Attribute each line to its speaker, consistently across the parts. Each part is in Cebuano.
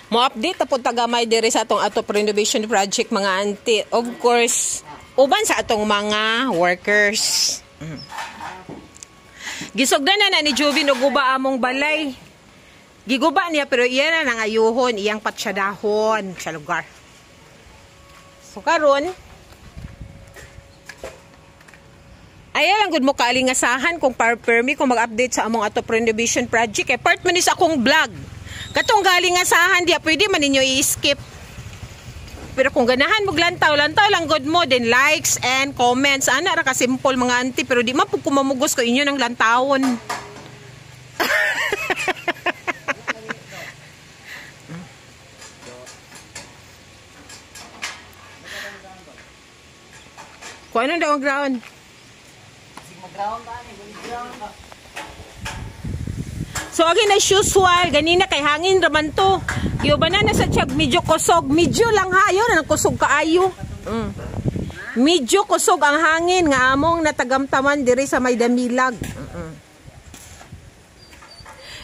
Speaker 1: Mo-update na po tagamay diri sa atong atop renovation project, mga auntie. Of course, uban sa atong mga workers. Gisugdan na na ni Jovin og guba among balay. Giguba niya pero iya na nang ayuhon, iyang patsyadahon sa lugar. So karon, ayaw lang gud mo kaalingasahan kung permi kung mag-update sa among atop renovation project. Eh, part man ni sa akong vlog. Katong galingasahan diya, pwede man ninyo i-skip. Pero kung ganahan mo lantaw, lantaw lang gud mo, then likes and comments. Ana ra ka simple, mga auntie, pero di man pud ko mamugos ko inyo ng lantawon. Kung ano daw ang ground? So again, as usual, ganina kay hangin raman to. Giuban na sa tiyag, medyo kusog. Medyo lang ha, yun, ang kusog kaayo. Medyo kusog ang hangin nga among natagamtaman diri sa may Damilag.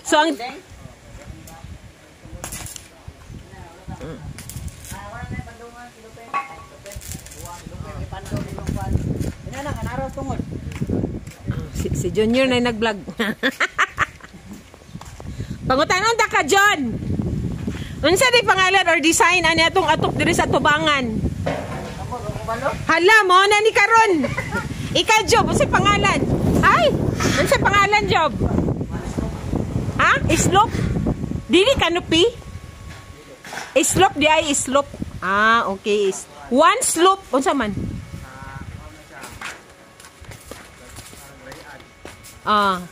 Speaker 1: So ang si Junior na nag-vlog. Pangutanon ta ka, John. Unsa di pangalan or design ani atong atop diri sa tubangan? Hala mo na ni karon. Ikaw, Job, unsa pangalan? Ay, unsa pangalan, Job? Ha? Slope? Dili canopy? Slope di ay slope. Ah, okay. One slope unsa man? Ah,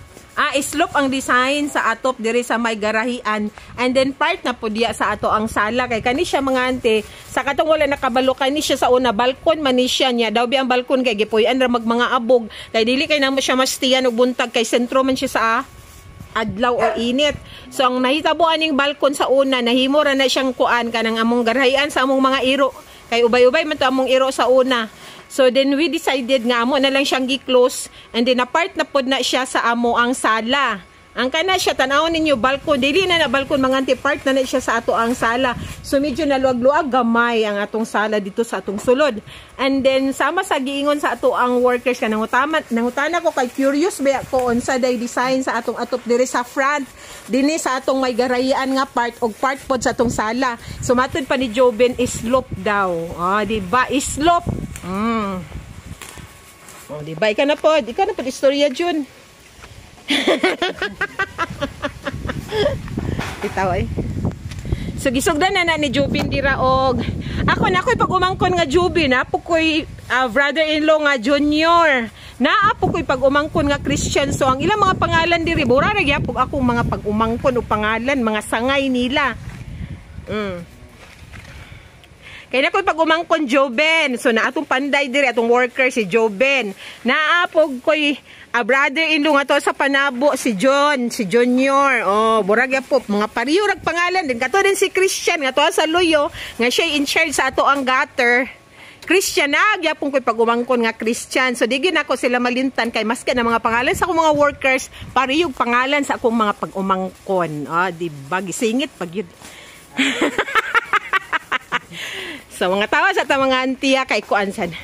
Speaker 1: slope ang design sa atop diri sa may garahian, and then part na po diya sa ato ang sala kay kani siya, mga ante, sa katong wala nakabalo, kani siya sa una balkon man ni siya niya daw bi ang balkon kay gipuy-an ra mag mga abog kay dili kay namo siya mastiyan og buntag kay sentro man siya sa adlaw o init. So ang nahitabo aning balkon sa una, nahimo ra na siyang kuan kanang among garahian sa among mga iro kay ubay-ubay man to among iro sa una. So then we decided nga amo na lang siyang gi-close, and then apart na pod na siya sa amo ang sala. Ang kana siya, tan-awon ninyo balkon, dili na na balkon, mga auntie, part na na siya sa ato ang sala. So medyo naluag-luag gamay ang atong sala dito sa atong sulod. And then sama sa giingon sa ato ang workers ka nangutana ko kay curious ba ko unsa day design sa atong atop diri sa front, dinhi sa atong may garayan nga part og part pod sa atong sala. So matud pa ni Joven, slope daw. Ah, di ba? Slope. Oh, di ba? Ikaw na pod istorya, Jun. Bitaw ay. So gisugdan na na ni Jubin dira og ako na ko'y pag-umangkon nga Jubin, na po ko'y brother-in-law nga Junior. Naa po ko'y pag-umangkon nga Christian. So ang ilang mga pangalan diri, bura ra gyapon akong mga pag-umangkon o pangalan, mga sangay nila. Kaya na ko'y pag-umangkon Joben. So na atong panday diri, atong worker si Joben. Naapog ko'y brother-in-law nga to sa Panabo, si John, si Junior. Oh, burag po, mga pariyo rag pangalan din. Kato din si Christian nga to sa Luyo, nga siya in charge sa ato ang gutter. Christian na, gyapon ko'y pag-umangkon nga Christian. So di gyud nako sila malintan kay maski na mga pangalan sa akong mga workers, pariyog pangalan sa akong mga pag-umangkon. Ah, di ba gisingit pag yun. So mga tawa sa ta mga antiya kay kuan san.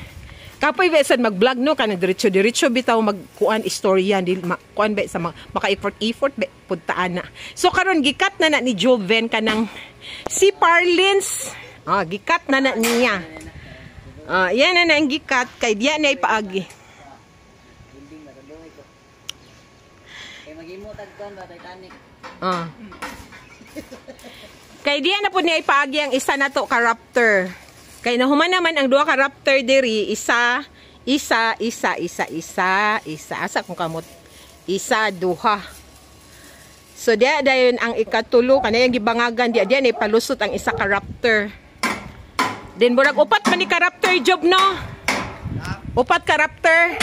Speaker 1: Kapoy ba sad mag-vlog no kanang diretso-diretso bitaw magkuan istorya di kuan ba sa maka-effort effort ba puntaan na. So karon gikat na na ni Joven kanang si Parlins. Ah, gikat na na niya. Ah, yan na na ang gikat kay diya na ipaagi.
Speaker 2: Kay maghimo tag kuan ba Titanic.
Speaker 1: Ah. Kay diya na pud niya ipaagi ang isa na to ka raptor. Kay nahuman naman ang duha ka raptor diri, isa, isa, isa, isa, isa, isa, asa kung kamot. Isa, duha. So diya dayon ang ikatulo kanayang gibangagan diya diya ni palusot ang isa ka raptor. Then murag upat man ni ka raptor, Job, no? Upat ka raptor.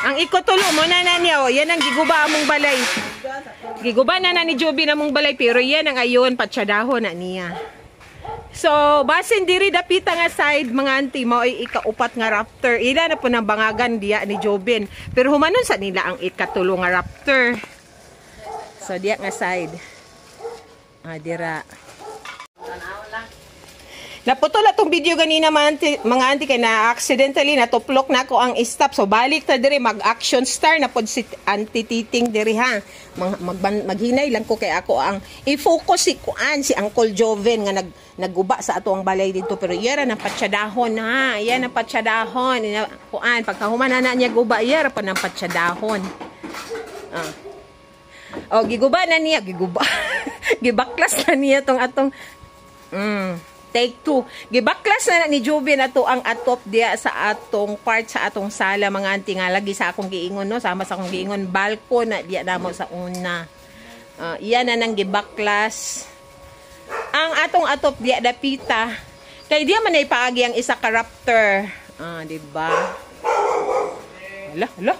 Speaker 1: Ang ikatulo mo na na niya, oh, yan ang giguba among balay. Giguba na na ni Joby namong balay pero yan ang ayon patsyadahon na niya. So, basin diri dapita nga side, mga auntie, mao ay ikaupat nga raptor. Ila na po ng bangagan diya ni Jobin. Pero humanon sa nila ang ikatulo nga raptor. So, diya nga side. Ah, dira. Naputol atong video ganina, mga auntie, kay na accidentally natuplok na ako ang stop. So balik ta diri, mag-action star na pod si Auntie Titing diri ha. Maghinay lang ko kay ako ang i-focus si kuan, si Uncle Joven nga nagguba sa ato ang balay dito, pero iyara ng patsyadahon ha. Iya ng patsyadahon. Kuan pagkahuman na niya guba, iyara pa ng patsyadahon. Ah. Oh, giguba na niya, giguba. Gibaklas na niya tong atong take two. Gibaklas na ni Jubin ato ang atop diya sa atong part sa atong sala, mga auntie, nga lagi sa akong giingon, no, sama sa akong giingon, balkon na diya namo sa una. Iyan na nang gibaklas. Ang atong atop diya dapita kay diya man ay paagi ang isa ka raptor. Ah, di ba? Hala, hala.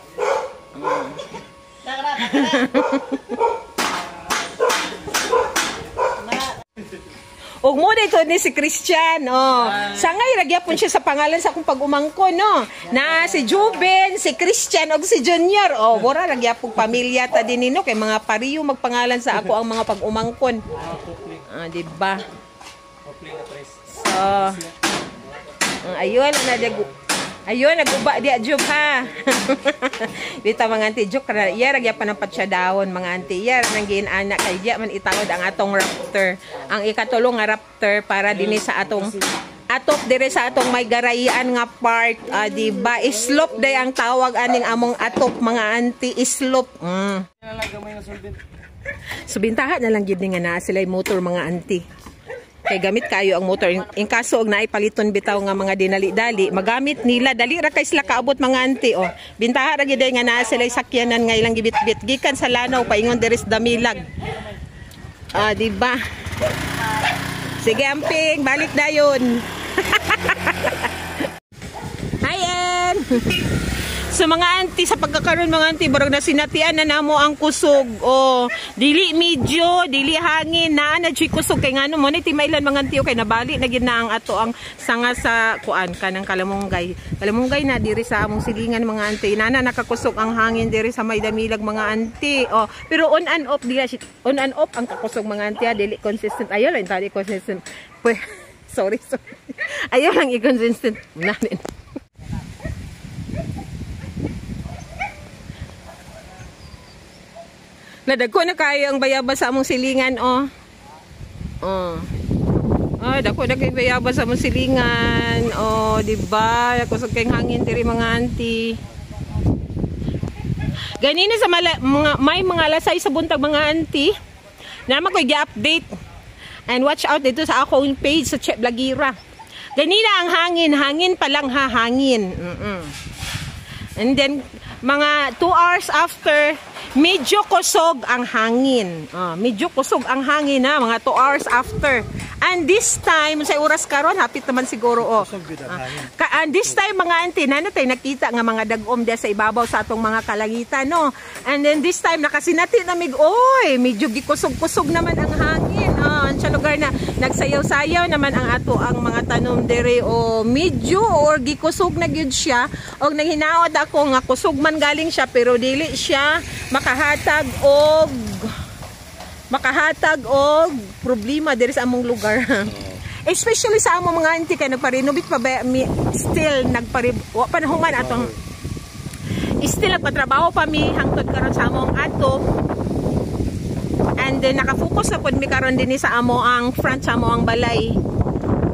Speaker 1: Og mo dito ni si Christian, oh. Sangay ra gyapon siya sa pangalan sa akong pag-umangkon, no. Na si Juben, si Christian og si Junior. Oh, wala ra gyapon pamilya ta din nino kay mga pariyo magpangalan sa ako ang mga pag-umangkon. Ah, di ba? So, ayun na ayun naguba diya Jub ha. Dito mga auntie joke ra iya ra gyapon ang patsyadahon, mga auntie. Iya ra nang giin-ana kay diya man itawod ang atong raptor. Ang ikatulo nga raptor para dinhi sa atong atop dire sa atong may garayan nga part, di ba? Slope day ang tawag aning among atop, mga auntie, slope. So bintahan na lang gid ni nga naa sila motor, mga auntie. Kay gamit kayo ang motor. In kaso og naay paliton bitaw nga mga dinali-dali, magamit nila dali ra kay sila kaabot, mga auntie, oh. Bintaha ra gid nga naa sila sakyanan nga ilang gibitbit gikan sa Lanao paingon diri sa Damilag. Ah, di ba? Sige amping, balik dayon. Hi Ann. So mga auntie, sa pagkakaroon mga auntie, barang na sinatian na namo ang kusog. O, dili medyo, dili hangin, naa na dyo'y kusog. Kay ngano mo, ni timailan mga auntie, kay nabali na gid na ang ato ang sanga sa kuan, kanang kalamunggay. Kalamunggay na diri sa among silingan, mga auntie. Nana nakakusog ang hangin diri sa may Damilag, mga auntie. O, pero on and off, dili, on and off ang kakusog, mga auntie, ha, dili consistent. Ayaw lang, dili consistent. Pwe, sorry, sorry. Ayaw lang i-consistent. Nanin. Nadagko na kayo ang bayabas sa among silingan, oh. Oh. Ay, dako na kayo bayabas sa among silingan. Oh, di ba? Kusog kayong hangin diri, mga auntie. Ganina sa may mga lasay sa buntag, mga auntie. Naman ko i-update. And watch out dito sa akong page sa Che Blagira. Ganina ang hangin, hangin pa lang ha, hangin. And then mga 2 hours after, medyo kusog ang hangin. Medyo kusog ang hangin na, mga 2 hours after. And this time, sa oras karon, hapit naman siguro. Oh. And this time, mga auntie, na tayo nakita nga mga dagom diya sa ibabaw sa atong mga kalangitan, no? And then this time, nakasinati na mig, oy, medyo gikusog-kusog naman ang hangin. Sa lugar na nagsayaw-sayaw naman ang ato ang mga tanom dere, o medyo or gikusog na gyud siya. Og naghinaot ako nga kusog man galing siya, pero dili siya makahatag og problema diri sa among lugar. Especially sa among mga auntie kay nagpa-renovate pa ba mi, still wa pa nahuman atong still nagpatrabaho pa mi hangtod karon sa among ato. And then nakafocus na pud mi karon dinhi sa amo ang front sa amo ang balay.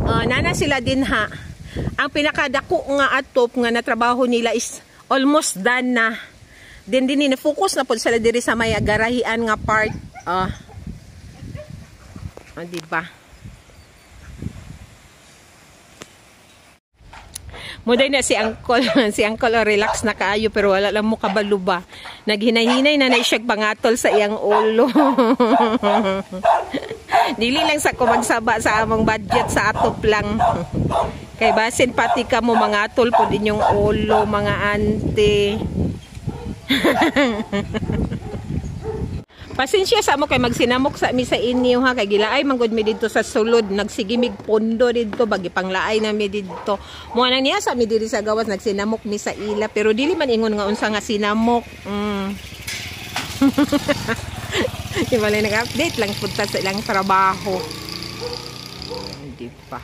Speaker 1: Nana sila din ha. Ang pinakadako nga atop nga natrabaho nila is almost done na. Then dinhi na focus na pud sila diri sa may garahian nga part. Di ba? Muday na si Uncle, si Uncle oh, relax na kaayo pero wala lang mo kabalo ba. Naghinay-hinay na na siya pangatol sa iyang ulo. Dili lang sa kumagsaba sa among budget sa atop lang. Kay basin pati ka mo mangatol pod inyong ulo, mga auntie. Pasensya sa mo kay magsinamok sa mi sa inyo ha, kay gilaay manggod mi didto sa sulod, nagsigimig pondo didto bagi panglaay na mi didto. Mo nang niya sa mi diri sa gawas nagsinamok mi sa ila pero dili man ingon nga unsa nga sinamok. Di bale nag-update lang punta sa ilang trabaho. Di ba?